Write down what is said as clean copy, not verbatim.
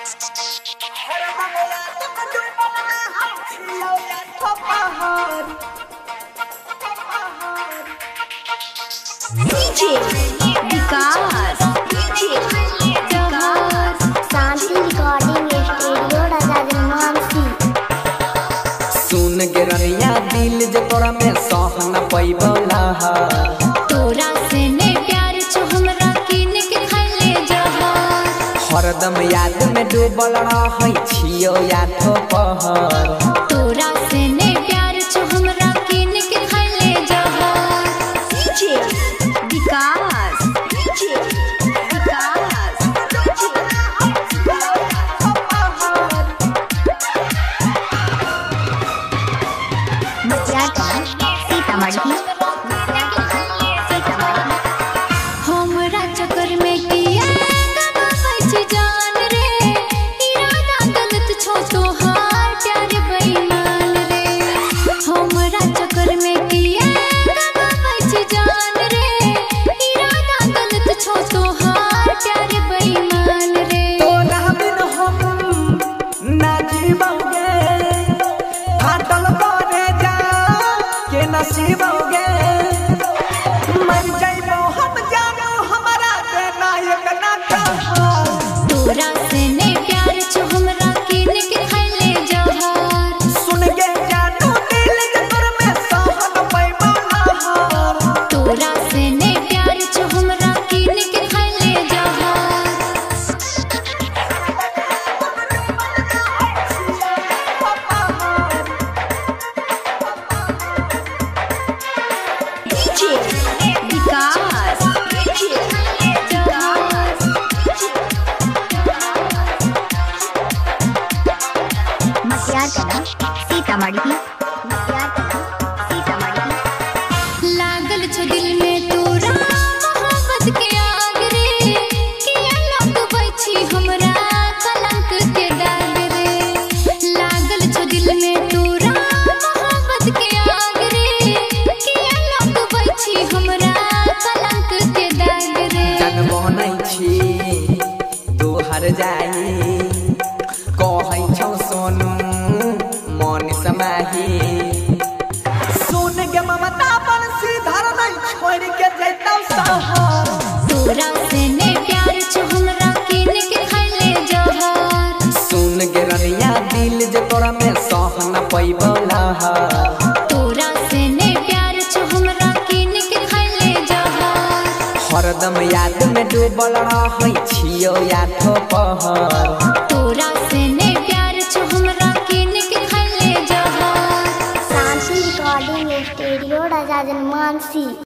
DJ Vikas, DJ Vikas, Shanti recording studio Raja Mansi. सुन गिरनिया दिल जे तोरा में सह न पैबला। तोरा से ने प्यार छो हमरा किन के खैले जहर। हरदम याद में डूबल रहै छियो याथो पहर। तोरा से ने प्यार छो हमरा किन के खैले जहर। DJ Vikas, DJ Vikas, Sitamarhi. हमरा चक्कर में किया गवाबै छी जान रे, इरादा गलत छो तोहार प्यार बेईमान रे। हमरा चक्कर में किया गवाबै छी जान रे, इरादा गलत छो तोहार प्यार बेईमान रे। तोरा बिन हम ना जीबौगे, फाटल करे जा के नसीबौगे। मर जाइबो हम जानो हमरा के नायक ना कहो। तोरा से ने प्यार छो हमरा किन के खैले जहर। सुन गे जानो दिल जे तोर में सह न पैबला। तोरा से ने प्यार छो हमरा किन के खैले जहर। DJ Vikas, DJ Vikas, Sitamarhi. Sitamarhi. लागल छो दिल में तोरा मोहब्बत के आग रे, किया लगबै छी हमरा कलंक के दाग रे। लागल छो दिल में तोरा मोहब्बत के आग रे, किया लगबै छी हमरा कलंक के दाग रे। जनबो नै छी तोहर जाई, कहै छौ सोनू मन समाही। सुन गे ममता बंसी धर नै छोड़ के जैतौ सहर। तोरा से ने प्यार छो हमरा किन के खैले जहर। सुन गे रनिया दिल जे तोरा में सह न पैबला। तोरा से ने प्यार छो हमरा किन के खैले जहर। हरदम याद में डूबल रहै छियो याथो पहर। तोरा से ने प्यार छो हमरा किन के खैले जहर। शांति रिकॉर्डिंग स्टूडियो राजा जनमानसी।